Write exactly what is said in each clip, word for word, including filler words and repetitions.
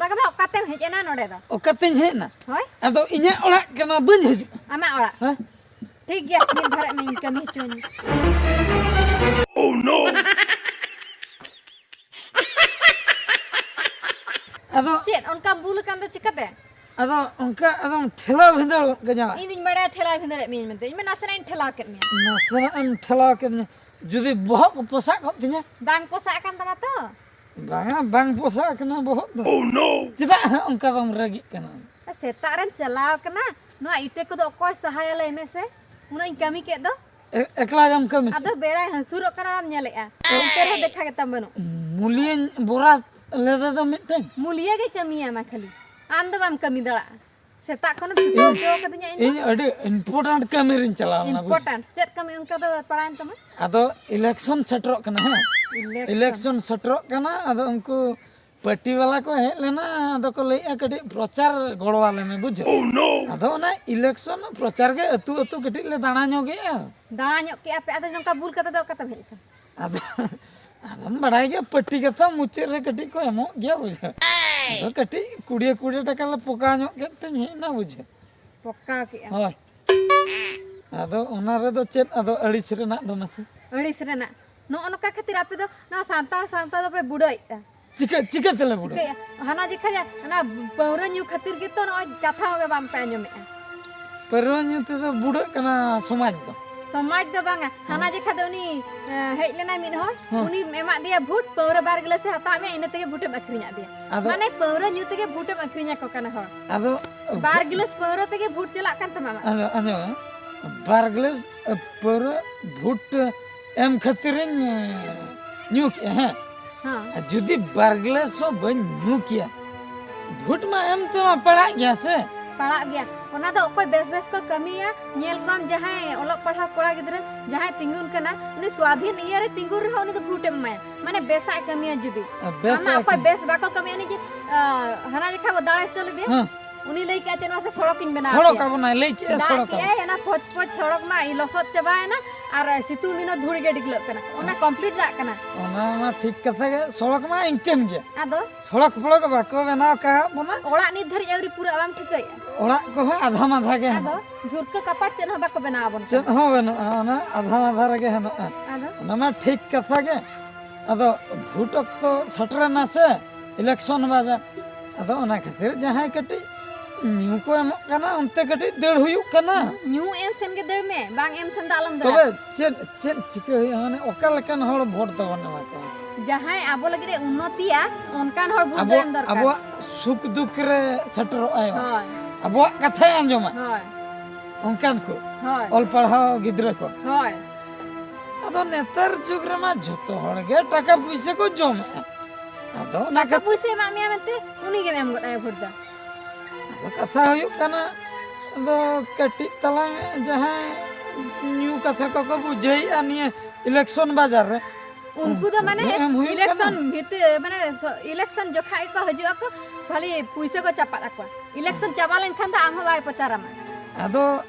ᱛᱟᱠᱟ ᱵᱟ, ᱚᱠᱟᱛᱮᱢ ᱦᱮᱡ ᱮᱱᱟ ᱱᱚᱰᱮ ᱫᱚ? ᱚᱠᱟᱛᱮᱧ ᱦᱮᱡ ᱮᱱᱟ? ᱦᱳᱭ᱾ ᱟᱫᱚ ᱤᱧᱟᱹᱜ ᱚᱲᱟᱜ ᱠᱟᱱᱟ, ᱵᱟᱹᱧ ᱦᱤᱡᱩᱜᱼᱟ᱾ ᱟᱢᱟᱜ ᱚᱲᱟᱜ? ᱦᱮᱸ? ᱴᱷᱤᱠ ᱜᱮᱭᱟ, ᱢᱤᱫ ᱫᱷᱟᱨᱮ ᱢᱮ, ᱤᱧ ᱠᱟᱹᱢᱤ ᱦᱚᱪᱚᱧ ᱢᱮ᱾ ᱟᱫᱚ ᱪᱮᱫ ᱚᱱᱠᱟᱢ ᱵᱩᱞ ᱟᱠᱟᱱ ᱫᱚ ᱪᱤᱠᱟᱹᱛᱮ? ᱟᱫᱚ ᱚᱱᱠᱟ ᱟᱫᱚᱢ ᱴᱷᱮᱞᱟᱣ ᱵᱷᱤᱸᱫᱟᱹᱲ ᱜᱚᱫ ᱠᱟᱹᱧᱟ᱾ ᱤᱧ ᱫᱩᱧ ᱵᱟᱲᱟᱭᱟ ᱴᱷᱮᱞᱟᱣ ᱵᱷᱤᱸᱫᱟᱹᱲᱮᱫ ᱢᱤᱭᱟᱹᱧ ᱢᱮᱱᱛᱮ᱾ ᱤᱧ ᱢᱟ ᱱᱟᱥᱮᱱᱟᱜ ᱤᱧ ᱴᱷᱮᱞᱟᱣ ᱠᱮᱫ ᱢᱮᱭᱟ᱾ ᱱᱟᱥᱮᱱᱟᱜ ᱮᱢ ᱴᱷᱮᱞᱟᱣ ᱠᱮᱫᱤᱧᱟ᱾ ᱡᱩᱫᱤ ᱵᱚᱦᱚᱜ ᱠᱚ ᱯᱚᱥᱟᱜ ᱠᱚᱜ ᱛᱤᱧᱟ᱾ ᱵᱟᱝ ᱯᱚᱥᱟᱜ ᱟᱠᱟᱱ ᱛᱟᱢᱟ ᱛᱚ? ᱵᱟᱝᱟ, ᱵᱟᱝ ᱯᱚᱥᱟᱜ ᱟᱠᱟᱱᱟ ᱵᱚᱦᱚᱜ ᱫᱚ᱾ ᱪᱮᱫᱟᱜ ᱦᱟᱸᱜ ᱚᱱᱠᱟ ᱫᱚᱢ ᱨᱟᱹᱜᱤᱜ ᱠᱟᱱᱟ? ᱥᱮᱛᱟᱜ ᱨᱮᱢ ᱪᱟᱞᱟᱣ ᱠᱟᱱᱟ, ᱱᱚᱣᱟ ᱤᱴᱟᱹ ᱠᱚᱫᱚ ᱚᱠᱚᱭ ᱥᱟᱦᱟᱭᱟ ᱞᱟᱹᱭ ᱢᱮᱥᱮ? ᱩᱱᱟᱹᱜ ᱤᱧ ᱠᱟᱹᱢᱤ ᱠᱮᱫ ᱫᱚ᱾ ᱮ-, ᱮᱠᱞᱟ ᱜᱮᱢ ᱠᱟᱹᱢᱤ? ᱟᱫᱚ ᱵᱮᱲᱟᱭ ᱦᱟᱹᱥᱩᱨᱚᱜ ᱠᱟᱱᱟ, ᱵᱟᱢ ᱧᱮᱞᱮᱜᱼᱟ? ᱚᱱᱛᱮ ᱨᱮᱦᱚᱸ ᱫᱮᱠᱷᱟ ᱜᱮᱛᱟᱢ ᱵᱟᱹᱱᱩᱜ᱾ ᱢᱩᱞᱤᱭᱟᱹᱧ ᱵᱚᱨᱟ ᱞᱮᱫᱟ ᱫᱚ ᱢᱤᱫᱴᱟᱝ᱾ ᱢᱩᱞᱤᱭᱟᱹ ᱜᱮ ᱠᱟᱹᱢᱤᱭᱟ ᱢᱟ ᱠᱷᱟᱹᱞᱤ, ᱟᱢ ᱫᱚ ᱵᱟᱢ ᱠᱟᱹᱢᱤ ᱫᱟᱲᱮᱭᱟᱜᱼᱟ᱾ ᱥᱮᱛᱟᱜ ᱠᱷᱚᱱᱮᱢ ᱪᱷᱩᱴᱟᱹᱣ ᱤᱧ, ᱦᱚᱪᱚ ᱠᱟᱹᱫᱤᱧᱟ ᱤᱧ ᱫᱚ᱾ ᱤᱧ ᱟᱹᱰᱤ important ᱠᱟᱹᱢᱤ ᱨᱤᱧ ᱪᱟᱞᱟᱣ ᱞᱮᱱᱟ, ᱵᱩᱡᱽ᱾ Important? ᱪᱮᱫ ᱠᱟᱹᱢᱤ ᱚᱱᱠᱟ ᱫᱚ ᱯᱟᱲᱟᱣᱮᱱ ᱛᱟᱢᱟ? ᱟᱫᱚ election ᱥᱮᱴᱮᱨᱚᱜ ᱠᱟᱱᱟ, ᱦᱮᱸ? Election᱾ Election ᱥᱮᱴᱮᱨᱚᱜ ᱠᱟᱱᱟ, ᱟᱫᱚ ᱩᱱᱠᱩ party ᱵᱟᱞᱟ ᱠᱚ ᱦᱮᱡ ᱞᱮᱱᱟ, ᱟᱫᱚ ᱠᱚ ᱞᱟᱹᱭᱮᱜᱼᱟ, "ᱠᱟᱹᱴᱤᱡ ᱯᱨᱚᱪᱟᱨ ᱜᱚᱲᱚ ᱟᱞᱮ ᱢᱮ", ᱵᱩᱡᱷᱟᱹᱣ᱾ ᱟᱫᱚ ᱚᱱᱟ election ᱯᱨᱚᱪᱟᱨ ᱜᱮ ᱟᱹᱛᱩ ᱟᱹᱛᱩ ᱠᱟᱹᱴᱤᱡ ᱞᱮ ᱫᱟᱬᱟ ᱧᱚᱜᱮᱜᱼᱟ᱾ ᱫᱟᱬᱟ ᱧᱚᱜ ᱠᱮᱜᱼᱟ ᱯᱮ, ᱟᱫᱚ ᱱᱚᱝᱠᱟ ᱵᱩᱞ ᱠᱟᱛᱮ ᱫᱚ ᱚᱠᱟᱛᱮᱢ ᱦᱮᱡ ᱟᱠᱟᱱᱟ? ᱟᱫᱚ, ᱟᱫᱚᱢ ᱵᱟᱲᱟᱭ ᱜᱮᱭᱟ, party ᱠᱟᱛᱷᱟ ᱢᱩᱪᱟᱹᱫ ᱨᱮ ᱠᱟᱹᱴᱤᱡ ᱠᱚ ᱮᱢᱚᱜ ᱜᱮᱭᱟ, ᱵᱩᱡᱷᱟᱹᱣ᱾ ᱟᱫᱚ ᱠᱟᱹᱴᱤᱡ ᱠᱩᱲᱤᱭᱟᱹ ᱠᱩᱲᱤᱭᱟᱹ ᱴᱟᱠᱟ ᱞᱮ ᱯᱚᱠᱟ ᱧᱚᱜ ᱠᱮᱫ ᱛᱮᱧ ᱦᱮᱡ ᱮᱱᱟ, ᱵᱩᱡᱷᱟᱹᱣ᱾ ᱯᱚᱠᱟ ᱠᱮᱜᱼᱟ᱾ ᱦᱳᱭ᱾ ᱟᱫᱚ ᱚᱱᱟ ᱨᱮᱫᱚ ᱪᱮᱫ ᱟᱫᱚ ᱟᱹᱲᱤᱥ ᱨᱮᱱᱟᱜ ᱫᱚ ᱢᱟᱥᱮ? ᱟᱹᱲᱤᱥ ᱨᱮᱱᱟᱜ? ᱱᱚᱜᱼᱚ ᱱᱚᱝᱠᱟ ᱠᱷᱟᱹᱛᱤᱨ ᱟᱯᱮ ᱫᱚ ᱱᱚᱣᱟ ᱥᱟᱱᱛᱟᱲ ᱥᱟᱶᱛᱟ ᱫᱚᱯᱮ ᱵᱩᱰᱟᱹᱭᱮᱫᱼᱟ᱾ ᱪᱤᱠᱟᱹ, ᱪᱤᱠᱟᱹ ᱛᱮᱞᱮ ᱵᱩᱰᱟᱹᱭᱟ? ᱪᱤᱠᱟᱹᱭᱟ? ᱦᱟᱱᱟ ᱡᱮᱠᱷᱟ ᱡᱟ-, ᱚᱱᱟ ᱯᱟᱹᱣᱨᱟᱹ ᱧᱩ ᱠᱷᱟᱹᱛᱤᱨ ᱜᱮᱛᱚ ᱱᱚᱜᱼᱚᱭ ᱠᱟᱛᱷᱟ ᱦᱚᱸ ᱜᱮ ᱵᱟᱝ ᱯᱮ ᱟᱸᱡᱚᱢᱮᱫᱼᱟ᱾ ᱯᱟᱹᱣᱨᱟᱹ ᱧᱩ ᱛᱮᱫᱚ ᱵᱩᱰᱟᱹᱜ ᱠᱟᱱᱟ ᱥᱚᱢᱟᱡᱽ ᱫᱚ᱾ ᱥᱚᱢᱟᱡᱽ ᱫᱚ ᱵᱟᱝᱟ, ᱦᱟᱱᱟ ᱦᱮᱸ᱾ ᱡᱮᱠᱷᱟ ᱫᱚ ᱩᱱᱤ, ᱮ, ᱦᱮᱡ ᱞᱮᱱᱟᱭ ᱢᱤᱫ ᱦᱚᱲ, ᱦᱮᱸ᱾ ᱩᱱᱤᱢ ᱮᱢᱟᱫ ᱫᱮᱭᱟ ᱵᱷᱳᱴ, ᱯᱟᱹᱣᱨᱟᱹ ᱵᱟᱨ ᱜᱤᱞᱟᱹᱥᱮ ᱦᱟᱛᱟᱣᱟᱫ ᱢᱮᱭᱟ, ᱤᱱᱟᱹ ᱛᱮᱜᱮ ᱵᱷᱳᱴᱮᱢ ᱟᱹᱠᱷᱨᱤᱧᱟᱫ ᱫᱮᱭᱟ᱾ ᱟᱫᱚ ᱢᱟᱱᱮ ᱯᱟᱹᱣᱨᱟᱹ ᱧᱩ ᱛᱮᱜᱮ ᱵᱷᱳᱴᱮᱢ ᱟᱹᱠᱷᱨᱤᱧ ᱟᱠᱚ ᱠᱟᱱᱟ ᱦᱚᱲ᱾ ᱟᱫᱚ ᱵᱟᱨ ᱜᱤᱞᱟᱹᱥ ᱯᱟᱹᱣᱨᱟᱹ ᱛᱮᱜᱮ ᱵᱷᱳᱴ ᱪᱟᱞᱟᱜ ᱠᱟᱱ ᱛᱟᱢᱟ ᱟᱢᱟᱜ᱾ ᱟᱸᱡᱚᱢ, ᱟᱸᱡᱚᱢ ᱢᱮ᱾ ᱵᱟᱨ ᱜᱤᱞᱟᱹᱥ, ᱮ, ᱯᱟᱹᱣᱨᱟᱹ ᱵᱷᱳᱴ ᱮᱢ ᱠᱷᱟᱹᱛᱤᱨᱤᱧ, ᱮ, ᱧᱩ ᱠᱮᱜᱼᱟ, ᱦᱮᱸ᱾ ᱦᱮᱸ᱾ ᱟᱨ ᱡᱩᱫᱤ ᱵᱟᱨ ᱜᱤᱞᱟᱹᱥ ᱦᱚᱸ ᱵᱟᱹᱧ ᱧᱩ ᱠᱮᱭᱟ, ᱵᱷᱳᱴ ᱢᱟ ᱮᱢ ᱛᱮᱢᱟ ᱯᱟᱲᱟᱜ ᱜᱮᱭᱟ ᱥᱮ? ᱯᱟᱲᱟᱜ ᱜᱮᱭᱟ᱾ ᱚᱱᱟ ᱫᱚ ᱚᱠᱚᱭ ᱵᱮᱥ ᱵᱮᱥ ᱠᱚ ᱠᱟᱹᱢᱤᱭᱟ, ᱧᱮᱞ ᱠᱚᱢ ᱡᱟᱦᱟᱸᱭ ᱚᱞᱚᱜ ᱯᱟᱲᱦᱟᱣ ᱠᱚᱲᱟ ᱜᱤᱫᱽᱨᱟᱹ ᱡᱟᱦᱟᱸᱭ ᱛᱤᱸᱜᱩᱱ ᱠᱟᱱᱟ, ᱩᱱᱤ ᱥᱣᱟᱫᱷᱤᱱ ᱤᱭᱟᱹ ᱨᱮ ᱛᱤᱸᱜᱩᱱ ᱨᱮᱦᱚᱸ ᱩᱱᱤ ᱫᱚ ᱵᱷᱳᱴ ᱮᱢ ᱮᱢᱟᱭᱟ᱾ ᱢᱟᱱᱮ ᱵᱮᱥᱟᱜ ᱮ ᱠᱟᱹᱢᱤᱭᱟ ᱡᱩᱫᱤ᱾ ᱵᱮᱥᱟᱜ ᱟᱢᱟᱜ ᱮ ᱚᱠᱚᱭ ᱠᱟᱹᱢᱤᱭᱟ᱾ ᱵᱮᱥ ᱵᱟᱠᱚ ᱠᱟᱹᱢᱤᱭᱟ, ᱩᱱᱤ ᱡᱮ, ᱟ, ᱦᱟᱱᱟ ᱡᱮᱠᱷᱟ ᱵᱚ ᱫᱟᱲᱮ ᱦᱚᱪᱚ ᱞᱮᱫᱮᱭᱟ᱾ ᱦᱮᱸ᱾ ᱩᱱᱤ ᱞᱟᱹᱭ ᱠᱮᱜᱼᱟ ᱪᱮᱫ ᱱᱚᱣᱟ ᱥᱮ ᱥᱚᱲᱚᱠ ᱤᱧ ᱵᱮᱱᱟᱣ ᱥᱚᱲᱚᱠ ᱟᱯᱮᱭᱟ᱾ ᱟᱵᱚᱱᱟᱭ ᱞᱟᱹᱭ ᱠᱮᱜᱼᱟ, ᱫᱟᱜ ᱥᱚᱲᱚᱠ ᱟᱵᱚᱱ᱾ ᱠᱮᱜᱼᱟᱭ, ᱚᱱᱟ ᱯᱷᱚᱪ ᱯᱷᱚᱪ ᱥᱚᱲᱚᱠ ᱢᱟ ᱞᱚᱥᱚᱫ ᱪᱟᱵᱟᱭᱮᱱᱟ, ᱟᱨ ᱥᱤᱛᱩᱝ ᱫᱤᱱ ᱦᱚᱸ ᱫᱷᱩᱲᱤ ᱜᱮ ᱰᱤᱜᱞᱟᱹᱜ ᱠᱟᱱᱟ, ᱚᱱᱟ ᱠᱚᱢᱯᱞᱤᱴ ᱫᱟᱜ ᱠᱟᱱᱟ᱾ ᱚᱱᱟ ᱢᱟ ᱴᱷᱤᱠ ᱠᱟᱛᱷᱟ ᱜᱮ, ᱥᱚᱲᱚᱠ ᱢᱟ ᱤᱱᱠᱟᱹᱱ ᱜᱮ᱾ ᱟᱫᱚ ᱥᱚᱲᱚᱠ ᱯᱷᱚᱲᱚᱠ ᱵᱟᱠᱚ ᱵᱮᱱᱟᱣ ᱠᱟᱜ ᱵᱚᱱᱟ᱾ ᱚᱲᱟᱜ ᱱᱤᱛ ᱫᱷᱟᱹᱨᱤᱡ ᱟᱹᱣᱨᱤ ᱯᱩᱨᱟᱹᱜᱼᱟ, ᱵᱟᱢ ᱴᱷᱤᱠᱟᱹᱭᱮᱫᱼᱟ? ᱚᱲᱟᱜ ᱠᱚᱦᱚᱸ ᱟᱫᱷᱟ ᱢᱟᱫᱷᱟ ᱜᱮ ᱟᱫᱚ ᱦᱮᱱᱟᱜᱼᱟ᱾ ᱡᱷᱩᱨᱠᱟᱹ ᱠᱟᱯᱟᱴ ᱪᱮᱫ ᱦᱚᱸ ᱵᱟᱠᱚ ᱵᱮᱱᱟᱣ ᱟᱵᱚᱱ ᱪᱮᱫ ᱠᱟᱱᱟ᱾ ᱦᱚᱸ ᱵᱟᱹᱱᱩᱜᱼᱟ, ᱚᱱᱟ ᱟᱫᱷᱟ ᱢᱟᱫᱷᱟ ᱨᱮᱜᱮ ᱦᱮᱱᱟᱜᱼᱟ᱾ ᱟᱫᱚ ᱚᱱᱟ ᱢᱟ ᱴᱷᱤᱠ ᱠᱟᱛᱷᱟ ᱜᱮ᱾ ᱟᱫᱚ ᱵᱷᱳᱴ ᱚᱠᱛᱚ ᱥᱮᱴᱮᱨᱮᱱᱟ ᱥᱮ, ᱤᱞᱮᱠᱥᱚᱱ ᱵᱟᱡᱟᱨ, ᱟᱫᱚ ᱚᱱᱟ ᱠᱷᱟᱹᱛᱤᱨ ᱡᱟᱦᱟᱸᱭ ᱠᱟᱹᱴᱤᱡ ᱧᱩ ᱠᱚ ᱮᱢᱚᱜ ᱠᱟᱱᱟ, ᱚᱱᱛᱮ ᱠᱟᱹᱴᱤᱡ ᱫᱟᱹᱲ ᱦᱩᱭᱩᱜ ᱠᱟᱱᱟ᱾ ᱧᱩ ᱮᱢ ᱥᱮᱱ ᱜᱮ ᱫᱟᱹᱲ ᱢᱮ, ᱵᱟᱝ ᱮᱢ ᱥᱮᱱ ᱫᱚ ᱟᱞᱚᱢ ᱫᱟᱹᱲᱟ᱾ ᱛᱚᱵᱮ ᱪᱮᱫ, ᱪᱮᱫ ᱪᱤᱠᱟᱹ ᱦᱩᱭᱩᱜᱼᱟ? ᱢᱟᱱᱮ ᱚᱠᱟ ᱞᱮᱠᱟᱱ ᱦᱚᱲ ᱵᱷᱳᱴ ᱫᱚᱵᱚᱱ ᱮᱢᱟ ᱠᱚᱣᱟ? ᱡᱟᱦᱟᱸᱭ ᱟᱵᱚ ᱞᱟᱹᱜᱤᱫ ᱮ ᱩᱱᱱᱚᱛᱤᱭᱟ, ᱚᱱᱠᱟᱱ ᱦᱚᱲ ᱵᱷᱳᱴ ᱫᱚ ᱟᱵᱚᱣᱟᱜ, ᱮᱢ ᱫᱚᱨᱠᱟᱨ᱾ ᱟᱵᱚᱣᱟᱜ ᱥᱩᱠ ᱫᱩᱠ ᱨᱮ ᱥᱮᱴᱮᱨᱚᱜ ᱟᱭ, ᱦᱳᱭ᱾ ᱟᱵᱚᱣᱟᱜ ᱠᱟᱛᱷᱟᱭ ᱟᱸᱡᱚᱢᱟ, ᱦᱳᱭ᱾ ᱚᱱᱠᱟᱱ ᱠᱚ, ᱦᱳᱭ᱾ ᱚᱞ ᱯᱟᱲᱦᱟᱣ ᱜᱤᱫᱽᱨᱟᱹ ᱠᱚ᱾ ᱦᱳᱭ᱾ ᱟᱫᱚ ᱱᱮᱛᱟᱨ ᱡᱩᱜᱽ ᱨᱮᱢᱟ ᱡᱷᱚᱛᱚ ᱦᱚᱲ ᱜᱮ ᱴᱟᱠᱟ ᱯᱩᱭᱥᱟᱹ ᱠᱚ ᱡᱚᱢᱮᱫᱼᱟ᱾ ᱟᱫᱚ ᱚᱱᱟ ᱴᱟᱠᱟ ᱠᱷᱟᱹᱛᱤᱨ ᱯᱩᱭᱥᱟᱹ ᱮᱢᱟᱜ ᱢᱮᱭᱟ ᱢᱮᱱᱛᱮ ᱩᱱᱤ ᱜᱮᱢ ᱮᱢ ᱜᱚᱫ ᱟᱭᱟ ᱵᱷᱳᱴ ᱫᱚ᱾ ᱟᱫᱚ ᱠᱟᱛᱷᱟ ᱦᱩᱭᱩᱜ ᱠᱟᱱᱟ, ᱟᱫᱚ ᱠᱟᱹᱴᱤᱡ ᱛᱟᱞᱟᱝ ᱡᱟᱦᱟᱸᱭ ᱧᱩ ᱠᱟᱛᱷᱟ ᱠᱚᱠᱚ ᱵᱩᱡᱷᱟᱹᱣᱮᱫᱼᱟ ᱱᱤᱭᱟᱹ ᱤᱞᱮᱠᱥᱚᱱ ᱵᱟᱡᱟᱨ ᱨᱮ, ᱩᱱᱠᱩ ᱫᱚ ᱢᱟᱱᱮ ᱩᱱᱠᱩ ᱜᱮ ᱮᱢ ᱦᱩᱭᱩᱜ ᱤᱞᱮᱠᱥᱚᱱ ᱠᱟᱱᱟ᱾ ᱵᱷᱤᱛᱤᱨ, ᱢᱟᱱᱮ ᱥᱚ-, ᱤᱞᱮᱠᱥᱚᱱ ᱡᱚᱠᱷᱟᱡ ᱜᱮᱠᱚ ᱦᱤᱡᱩᱜ ᱟᱠᱚ, ᱠᱷᱟᱹᱞᱤ ᱯᱩᱭᱥᱟᱹ ᱠᱚ ᱪᱟᱯᱟᱫ ᱟᱠᱚᱣᱟ᱾ ᱤᱞᱮᱠᱥᱚᱱ ᱪᱟᱵᱟ ᱞᱮᱱᱠᱷᱟᱱ ᱫᱚ ᱟᱢ ᱦᱚᱸ ᱵᱟᱭ ᱯᱨᱚᱪᱟᱨ ᱟᱢᱟ᱾ ᱟᱫᱚ,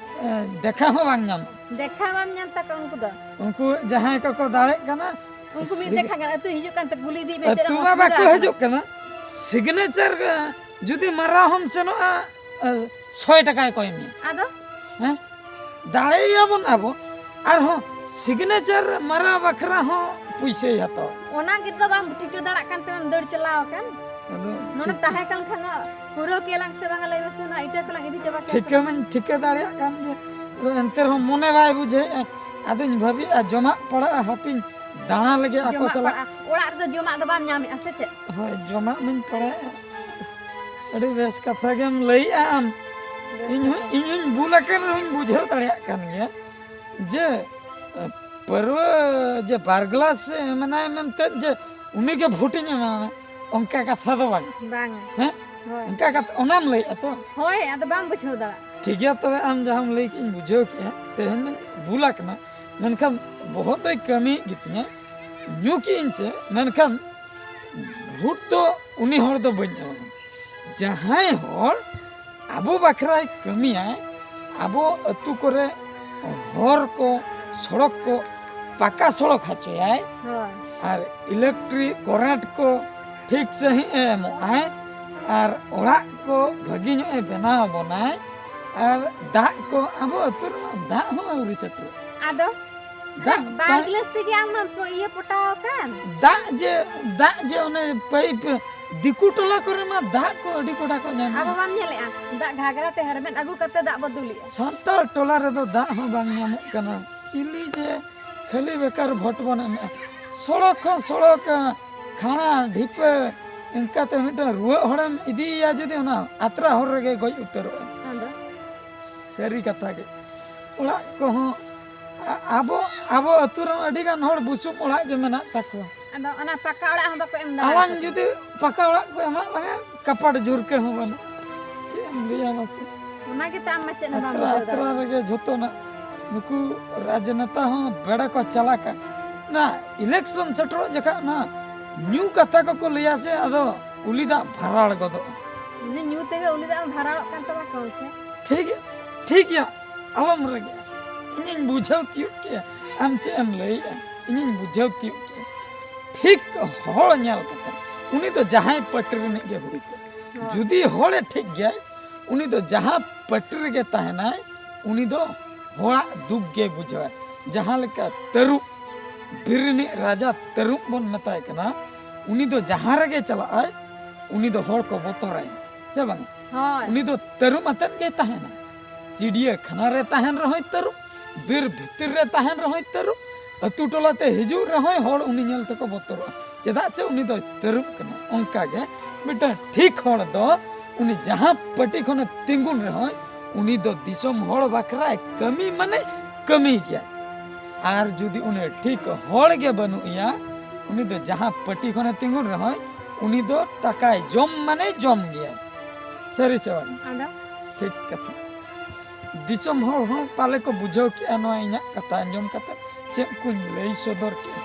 ᱮ, ᱫᱮᱠᱷᱟ ᱦᱚᱸ ᱵᱟᱝ ᱧᱟᱢᱚᱜᱼᱟ᱾ ᱫᱮᱠᱷᱟ ᱵᱟᱢ ᱧᱟᱢ ᱛᱟᱠᱚᱣᱟ ᱩᱱᱠᱩ ᱫᱚ᱾ ᱩᱱᱠᱩ ᱡᱟᱦᱟᱸᱭ ᱠᱚᱠᱚ ᱫᱟᱲᱮᱜ ᱠᱟᱱᱟ, ᱩᱱᱠᱩ ᱢᱤᱫ ᱥᱤᱜ-, ᱫᱮᱠᱷᱟ ᱜᱟᱱ ᱟᱹᱛᱩ ᱦᱤᱡᱩᱜ ᱠᱟᱱ ᱛᱮ ᱠᱩᱞᱤ ᱤᱫᱤᱭ ᱢᱮ, ᱪᱮᱫ ᱮᱢ ᱟᱹᱛᱩ ᱢᱟ ᱚᱥᱩᱵᱤᱫᱷᱟ ᱵᱟᱠᱚ ᱟᱠᱟᱱᱟ? ᱦᱤᱡᱩᱜ ᱠᱟᱱᱟ᱾ ᱥᱤᱜᱽᱱᱮᱪᱟᱨ, ᱮ, ᱡᱩᱫᱤ ᱢᱟᱨᱟᱣ ᱦᱚᱸᱢ ᱥᱮᱱᱚᱜᱼᱟ, ᱮ, ᱥᱚᱭ ᱴᱟᱠᱟᱭ ᱠᱚᱭ ᱢᱮᱭᱟ᱾ ᱟᱫᱚ? ᱦᱮᱸ? ᱫᱟᱲᱮᱭᱟᱵᱚᱱ ᱟᱵᱚ, ᱟᱨᱦᱚᱸ ᱥᱤᱜᱽᱱᱮᱪᱟᱨ ᱢᱟᱨᱟᱣ ᱵᱟᱠᱷᱨᱟ ᱦᱚᱸ ᱯᱩᱭᱥᱟᱹᱭ ᱦᱟᱛᱟᱣᱟ᱾ ᱚᱱᱟ ᱜᱮᱛᱚ ᱵᱟᱢ ᱴᱷᱤᱠᱟᱹ ᱫᱟᱲᱮᱭᱟᱜ ᱠᱟᱱ ᱛᱮᱢ ᱫᱟᱹᱲ ᱪᱟᱞᱟᱣ ᱟᱠᱟᱱ᱾ ᱟᱫᱚ ᱱᱚᱰᱮ ᱴᱷᱤᱠ-, ᱛᱟᱦᱮᱸ ᱠᱟᱱ ᱠᱷᱟᱱ ᱢᱟ ᱯᱩᱨᱟᱹᱣ ᱠᱮᱭᱟᱞᱟᱝ ᱥᱮ ᱵᱟᱝᱟ, ᱞᱟᱹᱭ ᱢᱮᱥᱮ, ᱚᱱᱟ ᱤᱴᱟᱹ ᱠᱚᱞᱟᱝ ᱤᱫᱤ ᱪᱟᱵᱟ ᱠᱮᱭᱟ ᱥᱮ ᱴᱷᱤᱠᱟᱹ ᱵᱟᱝ? ᱢᱟᱧ ᱴᱷᱤᱠᱟᱹ ᱫᱟᱲᱮᱭᱟᱜ ᱠᱟᱱ ᱜᱮ, ᱟᱫᱚ ᱮᱱᱛᱮ ᱨᱮᱦᱚᱸ ᱢᱚᱱᱮ ᱵᱟᱭ ᱵᱩᱡᱷᱟᱹᱣᱮᱫᱼᱟ᱾ ᱟᱫᱚᱧ ᱵᱷᱟᱹᱵᱤᱭᱮᱫᱼᱟ, ᱡᱚᱢᱟᱜ ᱯᱟᱲᱟᱜᱼᱟ, ᱦᱟᱯᱤᱧ ᱫᱟᱬᱟ ᱞᱮᱜᱮ ᱟᱠᱚ ᱡᱚᱢᱟᱜ ᱥᱟᱞᱟᱜ᱾ ᱯᱟᱲᱟᱜᱼᱟ᱾ ᱚᱲᱟᱜ ᱨᱮᱫᱚ ᱡᱚᱢᱟᱜ ᱫᱚ ᱵᱟᱢ ᱧᱟᱢᱮᱫᱼᱟ ᱥᱮ ᱪᱮᱫ? ᱦᱳᱭ, ᱡᱚᱢᱟᱜ ᱢᱟᱧ ᱯᱟᱲᱟᱜᱼᱟ᱾ ᱟᱹᱰᱤ ᱵᱮᱥ ᱠᱟᱛᱷᱟ ᱜᱮᱢ ᱞᱟᱹᱭᱮᱜᱼᱟ ᱟᱢ᱾ ᱵᱮᱥ ᱤᱧ ᱦᱚᱸ, ᱠᱟᱛᱷᱟ᱾ ᱤᱧ ᱦᱚᱸᱧ ᱵᱩᱞ ᱟᱠᱟᱱ ᱨᱮᱦᱚᱸᱧ ᱵᱩᱡᱷᱟᱹᱣ ᱫᱟᱲᱮᱭᱟᱜ ᱠᱟᱱ ᱜᱮᱭᱟ ᱡᱮ, ᱮ, ᱯᱟᱹᱨᱣᱟᱹ ᱡᱮ ᱵᱟᱨ ᱜᱞᱟᱥ ᱢᱮᱱᱟᱭ ᱢᱮᱱᱛᱮ ᱡᱮ ᱩᱱᱤᱜᱮ ᱵᱷᱳᱴᱤᱧ ᱮᱢᱟᱭᱟ, ᱚᱱᱠᱟ ᱠᱟᱛᱷᱟ ᱫᱚ ᱵᱟᱝ᱾ ᱵᱟᱝᱟ᱾ ᱦᱮᱸ? ᱦᱳᱭ᱾ ᱚᱱᱠᱟ ᱠᱟᱛᱷᱟ, ᱚᱱᱟᱢ ᱞᱟᱹᱭᱮᱜᱼᱟ ᱛᱚ? ᱦᱳᱭ, ᱟᱫᱚ ᱵᱟᱢ ᱵᱩᱡᱷᱟᱹᱣ ᱫᱟᱲᱮᱭᱟᱜᱼᱟ᱾ ᱴᱷᱤᱠ ᱜᱮᱭᱟ, ᱛᱚᱵᱮ ᱟᱢ ᱡᱟᱦᱟᱸᱢ ᱞᱟᱹᱭ ᱠᱮᱫ ᱤᱧ ᱵᱩᱡᱷᱟᱹᱣ ᱠᱮᱫᱼᱟ, ᱛᱮᱦᱮᱧ ᱫᱚᱧ ᱵᱩᱞ ᱟᱠᱟᱱᱟ, ᱢᱮᱱᱠᱷᱟᱱ ᱵᱚᱦᱚᱜ ᱫᱚᱭ ᱠᱟᱹᱢᱤᱭᱮᱫ ᱜᱮᱛᱤᱧᱟ᱾ ᱧᱩ ᱠᱮᱫ ᱟᱹᱧ ᱥᱮ, ᱢᱮᱱᱠᱷᱟᱱ ᱵᱷᱳᱴ ᱫᱚ ᱩᱱᱤ ᱦᱚᱲ ᱫᱚ ᱵᱟᱹᱧ ᱮᱢᱟᱢᱟ᱾ ᱡᱟᱦᱟᱸᱭ ᱦᱚᱲ ᱟᱵᱚ ᱵᱟᱠᱷᱨᱟᱭ ᱠᱟᱹᱢᱤᱭᱟᱭ, ᱟᱵᱚ ᱟᱹᱛᱩ ᱠᱚᱨᱮ ᱦᱚᱨ ᱠᱚ, ᱥᱚᱲᱚᱠ ᱠᱚ ᱯᱟᱠᱟ ᱥᱚᱲᱚᱠ ᱦᱚᱪᱚᱭᱟᱭ, ᱦᱳᱭ᱾ ᱟᱨ ᱤᱞᱮᱠᱴᱨᱤᱠ ᱠᱚᱨᱮᱱᱴ ᱠᱚ ᱴᱷᱤᱠ ᱥᱟᱺᱦᱤᱡ ᱮ ᱮᱢᱚᱜᱼᱟᱭ, ᱟᱨ ᱚᱲᱟᱜ ᱠᱚ ᱵᱷᱟᱹᱜᱤ ᱧᱚᱜ ᱮ ᱵᱮᱱᱟᱣ ᱟᱵᱚᱱᱟᱭ, ᱟᱨ ᱫᱟᱜ ᱠᱚ, ᱟᱵᱚ ᱟᱹᱛᱩ ᱨᱮᱢᱟ ᱫᱟᱜ ᱦᱚᱸ ᱟᱹᱣᱨᱤ ᱥᱮᱴᱮᱨᱚᱜ᱾ ᱟᱫᱚ ᱫᱟᱜ ᱵᱟᱨ ᱯᱟᱭ- ᱜᱤᱞᱟᱹᱥ ᱛᱮᱜᱮ ᱟᱢ ᱢᱟ ᱯᱚ-, ᱤᱭᱟᱹ ᱯᱚᱴᱟᱣ ᱟᱠᱟᱱ᱾ ᱫᱟᱜ ᱡᱮ, ᱫᱟᱜ ᱡᱮ ᱚᱱᱮ ᱯᱟᱭᱤᱯ, ᱫᱤᱠᱩ ᱴᱚᱞᱟ ᱠᱚᱨᱮ ᱢᱟ ᱫᱟᱜ ᱠᱚ ᱟᱹᱰᱤ ᱠᱚᱰᱟ ᱠᱚ ᱧᱟᱢᱟ᱾ ᱟᱵᱚ ᱵᱟᱢ ᱧᱮᱞᱮᱜᱼᱟ, ᱫᱟᱜ ᱜᱷᱟᱜᱽᱨᱟ ᱛᱮ ᱦᱮᱨᱢᱮᱫ ᱟᱹᱜᱩ ᱠᱟᱛᱮ ᱫᱟᱜ ᱵᱚ ᱫᱩᱞᱮᱜᱼᱟ᱾ ᱥᱟᱱᱛᱟᱲ ᱴᱚᱞᱟ ᱨᱮᱫᱚ ᱫᱟᱜ ᱦᱚᱸ ᱵᱟᱝ ᱧᱟᱢᱚᱜ ᱠᱟᱱᱟ᱾ ᱪᱤᱞᱤ ᱡᱮ ᱠᱷᱟᱹᱞᱤ ᱵᱮᱠᱟᱨ ᱵᱷᱳᱴ ᱵᱚᱱ ᱮᱢᱮᱜᱼᱟ᱾ ᱥᱚᱲᱚᱠ ᱦᱚᱸ ᱥᱚᱲᱚᱠ, ᱠᱷᱟᱬᱟ ᱰᱷᱤᱯᱟᱹ, ᱤᱱᱠᱟᱛᱮ ᱢᱤᱫᱴᱟᱝ ᱨᱩᱣᱟᱹᱜ ᱦᱚᱲᱮᱢ ᱤᱫᱤᱭᱮᱭᱟ ᱡᱩᱫᱤ, ᱚᱱᱟ ᱟᱛᱨᱟ ᱦᱚᱨ ᱨᱮᱜᱮ ᱜᱚᱡ ᱩᱛᱟᱹᱨᱚᱜᱼᱟ᱾ ᱟᱫᱚ? ᱥᱟᱹᱨᱤ ᱠᱟᱛᱷᱟ ᱜᱮ᱾ ᱚᱲᱟᱜ ᱠᱚᱦᱚᱸ ᱟ-, ᱟᱵᱚ, ᱟᱵᱚ ᱟᱹᱛᱩ ᱨᱮᱦᱚᱸ ᱟᱹᱰᱤ ᱜᱟᱱ ᱦᱚᱲ ᱵᱩᱥᱩᱵ ᱚᱲᱟᱜ ᱜᱮ ᱢᱮᱱᱟᱜ ᱛᱟᱠᱚᱣᱟ᱾ ᱟᱫᱚ ᱚᱱᱟ ᱯᱟᱠᱟ ᱚᱲᱟᱜ ᱦᱚᱸ ᱵᱟᱠᱚ ᱮᱢ ᱫᱟᱲᱮ ᱟᱞᱟᱝ ᱟᱠᱚ ᱠᱟᱱᱟ᱾ ᱡᱩᱫᱤ ᱯᱟᱠᱟ ᱚᱲᱟᱜ ᱠᱚ ᱮᱢᱟᱜ ᱞᱟᱝᱟ, ᱠᱟᱯᱟᱴ ᱡᱷᱩᱨᱠᱟᱹ ᱦᱚᱸ ᱵᱟᱹᱱᱩᱜᱼᱟ᱾ ᱪᱮᱫ ᱮᱢ ᱞᱟᱹᱭᱟ ᱢᱟᱥᱮ? ᱚᱱᱟ ᱜᱮᱛᱚ ᱟᱢ ᱢᱟ ᱪᱮᱫ ᱦᱚᱸ ᱵᱟᱢ ᱟᱛᱨᱟ, ᱵᱩᱡᱷᱟᱹᱣ ᱟᱛᱨᱟ ᱫᱟᱲᱮᱭᱟᱜ᱾ ᱨᱮᱜᱮ ᱡᱷᱚᱛᱚᱱᱟᱜ᱾ ᱱᱩᱠᱩ ᱨᱟᱡᱽᱱᱮᱛᱟ ᱦᱚᱸ ᱵᱮᱲᱟ ᱠᱚ ᱪᱟᱞᱟᱠᱟ᱾ ᱚᱱᱟ ᱤᱞᱮᱠᱥᱚᱱ ᱥᱮᱴᱮᱨᱚᱜ ᱡᱚᱠᱷᱟᱜ ᱚᱱᱟ ᱧᱩ ᱠᱟᱛᱷᱟ ᱠᱚᱠᱚ ᱞᱟᱹᱭᱟ ᱥᱮ, ᱟᱫᱚ ᱩᱞᱤ ᱫᱟᱜ ᱵᱷᱟᱨᱟᱲ ᱜᱚᱫᱚᱜᱼᱟ᱾ ᱩᱱᱤ ᱧᱩ ᱛᱮᱜᱮ ᱩᱞᱤ ᱫᱟᱜ ᱮᱢ ᱵᱷᱟᱨᱟᱲᱚᱜ ᱠᱟᱱ ᱛᱟᱢᱟ ᱠᱚᱢ ᱥᱮ᱾ ᱴᱷᱤᱠ ᱜᱮᱭᱟ, ᱴᱷᱤᱠ ᱜᱮᱭᱟ, ᱟᱞᱚᱢ ᱨᱟᱹᱜᱤᱜᱼᱟ᱾ ᱤᱧᱤᱧ ᱵᱩᱡᱷᱟᱹᱣ ᱛᱤᱭᱳᱜ ᱠᱮᱜᱼᱟ ᱟᱢ ᱪᱮᱫ ᱮᱢ ᱞᱟᱹᱭᱮᱜᱼᱟ, ᱤᱧᱤᱧ ᱵᱩᱡᱷᱟᱹᱣ ᱛᱤᱭᱳᱜ ᱠᱮᱜᱼᱟ᱾ ᱴᱷᱤᱠ ᱦᱚᱲ ᱧᱮᱞ ᱠᱟᱛᱮ, ᱩᱱᱤ ᱫᱚ ᱡᱟᱦᱟᱸᱭ ᱯᱟᱹᱴᱤ ᱨᱤᱱᱤᱡ ᱜᱮ ᱦᱩᱭ ᱠᱚᱜ, ᱦᱳᱭ᱾ ᱡᱩᱫᱤ ᱦᱚᱲᱮ ᱴᱷᱤᱠ ᱜᱮᱭᱟᱭ, ᱩᱱᱤ ᱫᱚ ᱡᱟᱦᱟᱸ ᱯᱟᱹᱴᱤ ᱨᱮᱜᱮ ᱛᱟᱦᱮᱱᱟᱭ, ᱩᱱᱤ ᱫᱚ ᱦᱚᱲᱟᱜ ᱫᱩᱠ ᱜᱮᱭ ᱵᱩᱡᱷᱟᱹᱣᱟ᱾ ᱡᱟᱦᱟᱸ ᱞᱮᱠᱟ ᱛᱟᱹᱨᱩᱵ, ᱵᱤᱨ ᱨᱤᱱᱤᱡ ᱨᱟᱡᱟ ᱛᱟᱹᱨᱩᱵ ᱵᱚᱱ ᱢᱮᱛᱟᱭ ᱠᱟᱱᱟ, ᱩᱱᱤ ᱫᱚ ᱡᱟᱦᱟᱸ ᱨᱮᱜᱮ ᱪᱟᱞᱟᱜ ᱟᱭ, ᱩᱱᱤ ᱫᱚ ᱦᱚᱲ ᱠᱚ ᱵᱚᱛᱚᱨᱟᱭᱟ, ᱥᱮ ᱵᱟᱝ? ᱦᱳᱭ᱾ ᱩᱱᱤ ᱫᱚ ᱛᱟᱹᱨᱩᱵ ᱟᱛᱮᱫ ᱜᱮᱭ ᱛᱟᱦᱮᱱᱟ᱾ ᱪᱤᱲᱤᱭᱟᱹᱠᱷᱟᱱᱟ ᱨᱮ ᱛᱟᱦᱮᱱ ᱨᱮᱦᱚᱸᱭ ᱛᱟᱹᱨᱩᱵ, ᱵᱤᱨ ᱵᱷᱤᱛᱤᱨ ᱨᱮ ᱛᱟᱦᱮᱱ ᱨᱮᱦᱚᱸᱭ ᱛᱟᱹᱨᱩᱵ, ᱟᱹᱛᱩ ᱴᱚᱞᱟ ᱛᱮ ᱦᱤᱡᱩᱜ ᱨᱮᱦᱚᱸᱭ ᱦᱚᱲ ᱩᱱᱤ ᱧᱮᱞ ᱛᱮᱠᱚ ᱵᱚᱛᱚᱨᱚᱜᱼᱟ, ᱪᱮᱫᱟᱜ ᱥᱮ ᱩᱱᱤ ᱫᱚᱭ ᱛᱟᱹᱨᱩᱵ ᱠᱟᱱᱟ᱾ ᱚᱱᱠᱟ ᱜᱮ ᱢᱤᱫᱴᱟᱝ ᱴᱷᱤᱠ ᱦᱚᱲ ᱫᱚ ᱩᱱᱤ ᱡᱟᱦᱟᱸ ᱯᱟᱹᱴᱤ ᱠᱷᱚᱱᱮ ᱛᱤᱸᱜᱩᱱ ᱨᱮᱦᱚᱸᱭ, ᱩᱱᱤ ᱫᱚ ᱫᱤᱥᱚᱢ ᱦᱚᱲ ᱵᱟᱠᱷᱨᱟᱭ ᱠᱟᱹᱢᱤ ᱢᱟᱱᱮ ᱠᱟᱹᱢᱤ ᱜᱮᱭᱟ᱾ ᱟᱨ ᱡᱩᱫᱤ ᱩᱱᱤ ᱴᱷᱤᱠ ᱦᱚᱲ ᱜᱮ ᱵᱟᱹᱱᱩᱜ ᱮᱭᱟ, ᱩᱱᱤ ᱫᱚ ᱡᱟᱦᱟᱸ ᱯᱟᱹᱴᱤ ᱠᱷᱚᱱᱮ ᱛᱤᱸᱜᱩᱱ ᱨᱮᱦᱚᱸᱭ, ᱩᱱᱤ ᱫᱚ ᱴᱟᱠᱟᱭ ᱡᱚᱢ ᱢᱟᱱᱮ ᱡᱚᱢ ᱜᱮᱭᱟᱭ᱾ ᱥᱟᱹᱨᱤ ᱥᱮ ᱵᱟᱝ? ᱟᱫᱚ? ᱴᱷᱤᱠ ᱠᱟᱛᱷᱟ᱾ ᱫᱤᱥᱚᱢ ᱦᱚᱲ ᱦᱚᱸ ᱯᱟᱞᱮ ᱠᱚ ᱵᱩᱡᱷᱟᱹᱣ ᱠᱮᱜᱼᱟ ᱱᱚᱣᱟ ᱤᱧᱟᱹᱜ ᱠᱟᱛᱷᱟ ᱟᱸᱡᱚᱢ ᱠᱟᱛᱮ, ᱪᱮᱫ ᱠᱚᱧ ᱞᱟᱹᱭ ᱥᱚᱫᱚᱨ ᱠᱮᱜᱼᱟ᱾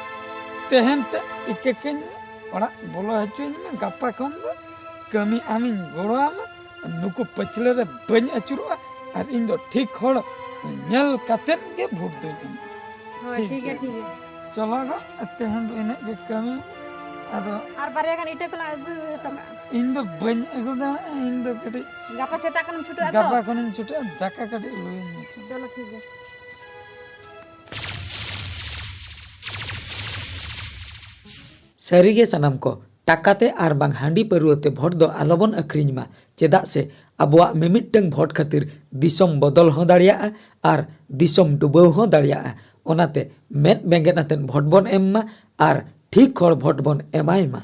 ᱛᱮᱦᱮᱧ ᱛᱮ ᱤᱠᱟᱹ ᱠᱟᱹᱧ ᱢᱮ, ᱚᱲᱟᱜ ᱵᱚᱞᱚ ᱦᱚᱪᱚᱧ ᱢᱮ, ᱜᱟᱯᱟ ᱠᱷᱚᱱ ᱫᱚ ᱠᱟᱹᱢᱤ ᱟᱢᱤᱧ ᱜᱚᱲᱚ ᱟᱢᱟ, ᱱᱩᱠᱩ ᱯᱟᱹᱪᱷᱞᱟᱹ ᱨᱮ ᱵᱟᱹᱧ ᱟᱹᱪᱩᱨᱚᱜᱼᱟ᱾ ᱟᱨ ᱤᱧ ᱫᱚ ᱴᱷᱤᱠ ᱦᱚᱲ ᱧᱮᱞ ᱠᱟᱛᱮᱫ ᱜᱮ ᱵᱷᱳᱴ ᱫᱚᱧ ᱮᱢᱟ᱾ ᱦᱳᱭ, ᱴᱷᱤᱠ ᱴᱷᱤᱠ ᱜᱮᱭᱟ, ᱜᱮᱭᱟ᱾ ᱴᱷᱤᱠ ᱜᱮᱭᱟ᱾ ᱪᱚᱞᱚ ᱜᱚ, ᱛᱮᱦᱮᱧ ᱫᱚ ᱤᱱᱟᱹᱜ ᱜᱮ ᱠᱟᱹᱢᱤ᱾ ᱟᱫᱚ ᱟᱨ ᱵᱟᱨᱭᱟ ᱜᱟᱱ ᱤᱴᱟᱹ ᱠᱚᱞᱟᱝ ᱟᱹᱜᱩ ᱦᱚᱴᱚ ᱠᱟᱜᱼᱟ᱾ ᱤᱧ ᱫᱚ ᱵᱟᱹᱧ ᱟᱹᱜᱩ ᱫᱟᱲᱮᱭᱟᱜᱼᱟ, ᱤᱧ ᱫᱚ ᱠᱟᱹᱴᱤᱡ ᱜᱟᱯᱟ ᱥᱮᱛᱟᱜ ᱠᱷᱚᱱᱮᱢ ᱪᱷᱩᱴᱟᱹᱜᱼᱟ ᱛᱚ? ᱜᱟᱯᱟ ᱠᱷᱚᱱᱤᱧ ᱪᱷᱩᱴᱟᱹᱜᱼᱟ, ᱫᱟᱠᱟ ᱠᱟᱹᱴᱤᱡ ᱞᱩᱭᱟᱹᱧ ᱢᱮ᱾ ᱪᱚᱞᱚ, ᱴᱷᱤᱠ ᱜᱮᱭᱟ᱾ ᱥᱟᱹᱨᱤᱜᱮ ᱥᱟᱱᱟᱢ ᱠᱚ, ᱴᱟᱠᱟᱛᱮ ᱟᱨ ᱵᱟᱝ ᱦᱟᱺᱰᱤ ᱯᱟᱹᱨᱣᱟᱹ ᱛᱮ ᱵᱷᱳᱴ ᱫᱚ ᱟᱞᱚᱵᱚᱱ ᱟᱹᱠᱷᱨᱤᱧ ᱢᱟ, ᱪᱮᱫᱟᱜ ᱥᱮ ᱟᱵᱚᱣᱟᱜ ᱢᱤᱢᱤᱫᱴᱟᱝ ᱵᱷᱳᱴ ᱠᱷᱟᱹᱛᱤᱨ ᱫᱤᱥᱚᱢ ᱵᱚᱫᱚᱞ ᱦᱚᱸ ᱫᱟᱲᱮᱭᱟᱜᱼᱟ ᱟᱨ ᱫᱤᱥᱚᱢ ᱰᱩᱵᱟᱹᱣ ᱦᱚᱸ ᱫᱟᱲᱮᱭᱟᱜᱼᱟ᱾ ᱚᱱᱟᱛᱮ ᱢᱮᱫ ᱵᱮᱸᱜᱮᱫ ᱟᱛᱮᱫ ᱵᱷᱳᱴ ᱵᱚᱱ ᱮᱢ ᱢᱟ ᱟᱨ ᱴᱷᱤᱠ ᱦᱚᱲ ᱵᱷᱳᱴ ᱵᱚᱱ ᱮᱢᱟᱭ ᱢᱟ᱾